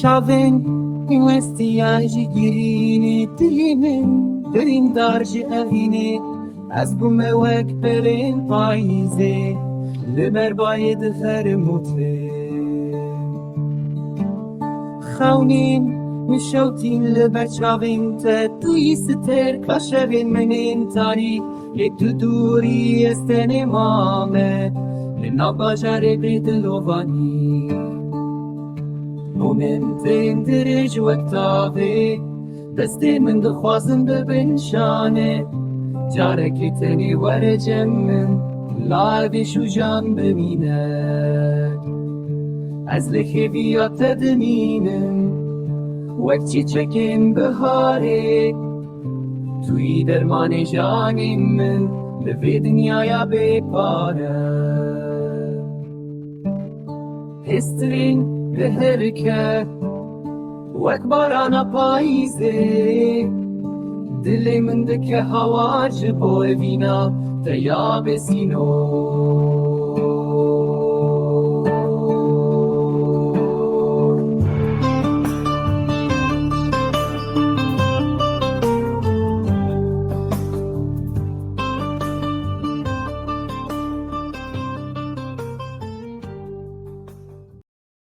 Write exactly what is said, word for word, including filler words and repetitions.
Çavên westiya ji girînê, dilê min birîndar ji evînê. Ez bûme wek berên payîzê, li ber bayê dixerim û tê. Xewnîn min şewtîn li ber çavên te, tu yî stêrka şevên min ên tarî. Lê tu dûrî, ez tenê mame li nav bajarê bê dilovanî. Û min tên dirêj wek tavê, destê min dixwazin bibin şanê. Carekê tenê were cem min, lavê şûcan bimîne. Ez li hêviya te dimînim, wek çîçekên biharê. Tu yî dermanê janên min, li vê dinyaya bê pare. Hêstirên biherike, wek barana payîzê. Dilê min dike hawar ji bo evîna te ya bê sînor.